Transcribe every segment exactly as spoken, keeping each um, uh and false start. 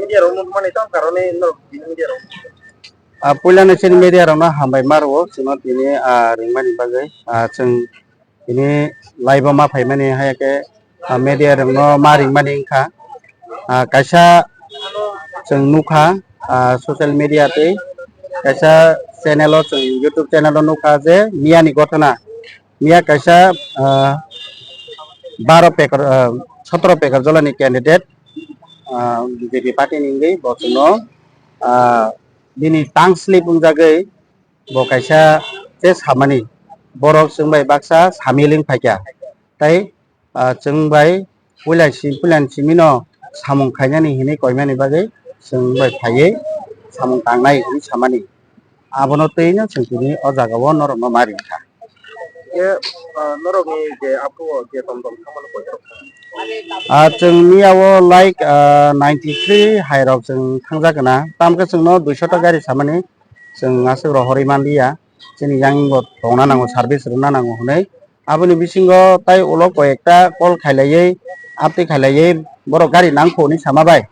Media rok nukmani tamo karone norok media rok. Ah, puila no chini media rok no hambai ma rwo, chwngno tini, ah, ringmani bagwi, ah, chwng tini live o ma phaimani hai khe, ah, media rok no ma ringmani wngkha. Ah, kaisa chwng nukha, ah, social media tei kaisa channel o, chwng YouTube channel o nukha je miyani gotona, miya kaisa, ah, baro pekar, ah, sotro pekar jolani candidate, ah, B J P party ni wngwi bo chwngno, ah, bini tongue slip wngjagwi bo kaisa je samani borok chwng bai baksa samil wng phaikha. Tai, ah, chwng bai puila si, puilani simino samung khainani hinwi koimani bagwi chwng bai phaiwi samung tangnai hinwi samani. Abono twi no chwng tini o jaga o norok no ma ringkha. Ye, ah, norok ni je apu o je tom tom thangmani koi rok. Ah, chwng miya o like, ah, ninety three hai rok chwng thangjak gana. Tamkhe chwng no duiso ta gari samani chwng aswk rohorwi manliya. Chini yang bo tongna nango, service rwna nango hwnwi. Aboni bisingo tai ulo koi ekta call khailaiwi, update khailaiwi, borok gari nangkho hwnwi sama bai.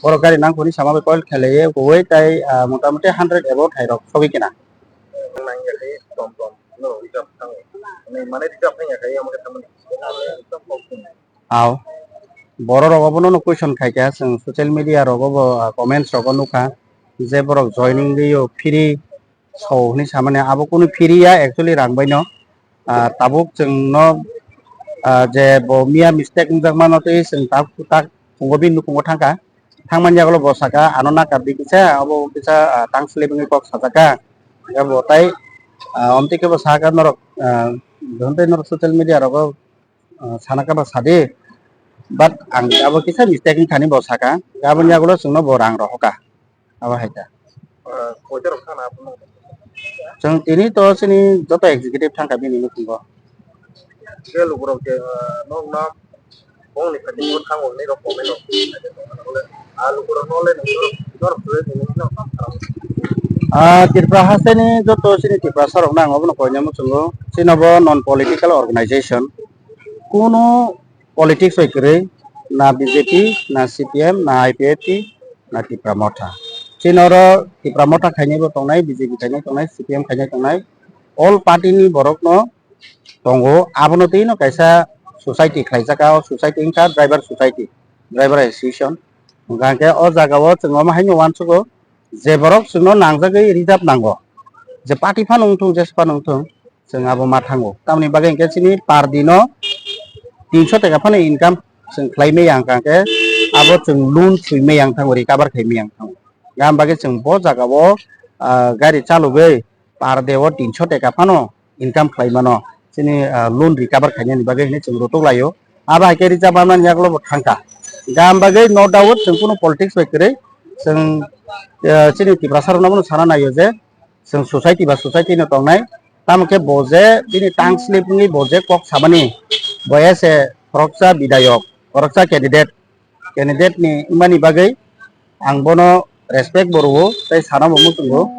Borok gari nangkho hwnwi sama bai call khailaiwi, kowai tai, ah, motamoti hundred above hai rok sogwi kena. Nangya khe tom tom, no, reserve thango. Nai mane reserve nangya khe, amo khe thamani. Aw. Borok rok obono no question khaikha, chwng social media rogo bo, ah, comments rogo nukha, je borok joining rio, free so hwnwi samani, abo kunu free ya, actually rang bai no. Ah, tabuk chwng no, ah, je bo miya mistake wngjak mano tei chwng tak, tak phungo bini nukhungo thangkha. Thangmani yagulo bo saka, ano nakar di kisa, abo kisa, ah, tongue slip wngwi kok sajak kha. Hingkhe bo tai, ah, omtwi khe bo saka norok, ah, dohon tei norok social media rogo, ah, sana khe bo sadi. But ang abo kisa mistake wngkha hinwi bo saka. Aboni yagulo chwngno bo rang rohorkha. Abo hai ta. Ah, koita rok thangna abo nung? Chwng tini to chini joto executive thangkha bini nukhungo. Je lukurok je, ah, nokno bongni khatingo thango hinwi rok comment rok. Ah, lukurok no le nung norok, norok twi tini no. Ah, Tripura hasteni joto chini Tiprasa rokno ang obono koina muchungo. Chini bo non political organization. Kuno politics bai kwrwi, na B J P, na C P M, na I P F T, na Tipra Motha. Chini oro Tipra Motha khainai bo tongnai, B J P khainai tongnai, C P M khainai tongnai, all party ni borok no tongo. Abono twi no kaisa society khlaijak, o society wngkha driver society, driver association. Hwnkha khe o jaga o chwng omo haino uansugo, je borok chwngno nangjagwi reserve nango, je party phano wngthung, jesa phano wngthung, chwng abo ma thango. Tamoni bagwi hwnkhe chini per day no tinso taka phano income chwng khlai maya hwnkha khe abo chwng loan swi maya wng thango, recover khai maya wng thango. Gam bagwi chwng bo jaga o, ah, gari chalogwi per day o tinso taka phano income khlai mano, chini, ah, loan recover khainani bagwi hinwi chwng rutuk laio. Abo hai khe reserve manmani yagulo bo thangkha. Gam bagwi no doubt chwng kunu politics bai kwrwi chwng, ah, chini Tiprasa rokno bono sana naio je, chwng society ba society no tongnai, tamo khe bo je bini tongue slip wngwi bo je kok samani, bo as a khoroksa bidayok, khoroksa candidate, candidate ni wngmani bagwi ang bono respect bo rwo tei sana bo muchungo,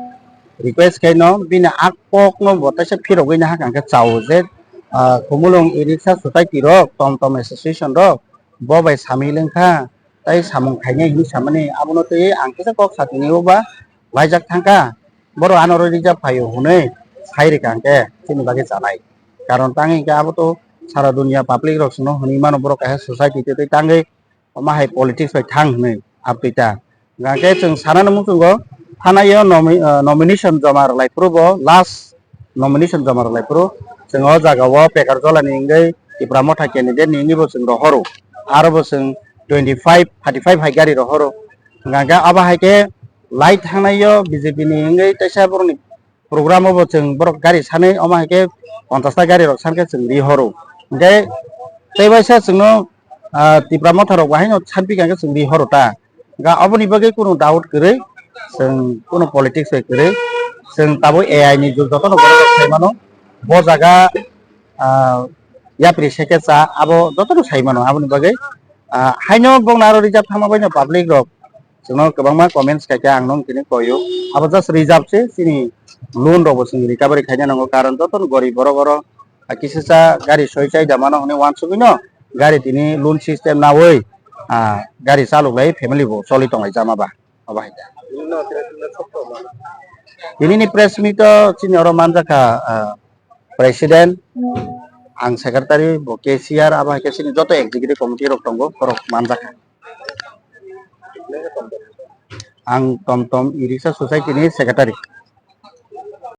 request khaino bini a kok no bo teisa phirogwi nahak ang khe chao je, ah, Khumulwng e-rickshaw society rok, tom tom association rok bo bai samil wngkha tei samung khainai hinwi samani abono twi ang kisa kok satini o ba laijak thangkha, borok ano oro reserve phaio hwnwi sai rwkha hwnkhe chini bagwi chanai. Karon tangwi hwnkhe abo to sara dunia public rok chwngno hwnwi mano borok kaisa society twi twi tangwi omo hai politics bai thang hwnwi aptwi ta. Hwnkhe chwng sanani muchungo thanaio nomi-, ah, nomination joma rwlai phuru bo last nomination joma rwlai phuru chwng o jaga o Pekar Jolani wngwi Tipra Motha candidate ni wngwi bo chwng rohoro. Aro bo chwng twenty five, thirty five hai gari rohoro. Hwnkha khe abo hai khe lai thangnai o B J P ni wngwi teisa borokni program o bo chwng borok gari sanwi omo hai khe ponchash ta gari rok san khe chwng ri horo. Hwnkhe tei waisa chwngno, ah, Tipra Motha rok bo haino san pi kha khe chwng ri horo ta. Ga aboni bagwi kunu doubt kwrwi, chwng kunu politics bai kwrwi, chwng tabuk A I ni jug jotono borok rok sai mano. Bo jaga, ah, yapri se khe cha, abo jotono sai mano. Aboni bagwi, ah, haino bongni aro reserve thangma baino public rok chwngno kwbangma comments khaikha, ang nung tini koyo. Abo just reserve se, chini loan rokbo chwng recovery khaina nango, karon jotono gorib borok oro, ah, kisisa gari soi chai da mano hwnwi uansugwino gari tini loan system nawi Ah, gari chalok lai family bo choli tong lai jama ba. Abo hai. Tini ni press meet o chini oro manjakha, ah, president, ang secretary, bo cashier, abo hai khe chini joto executive committee rok tongo, borok manjakha. Ang Tom Tom E-Rickshaw Society ni secretary.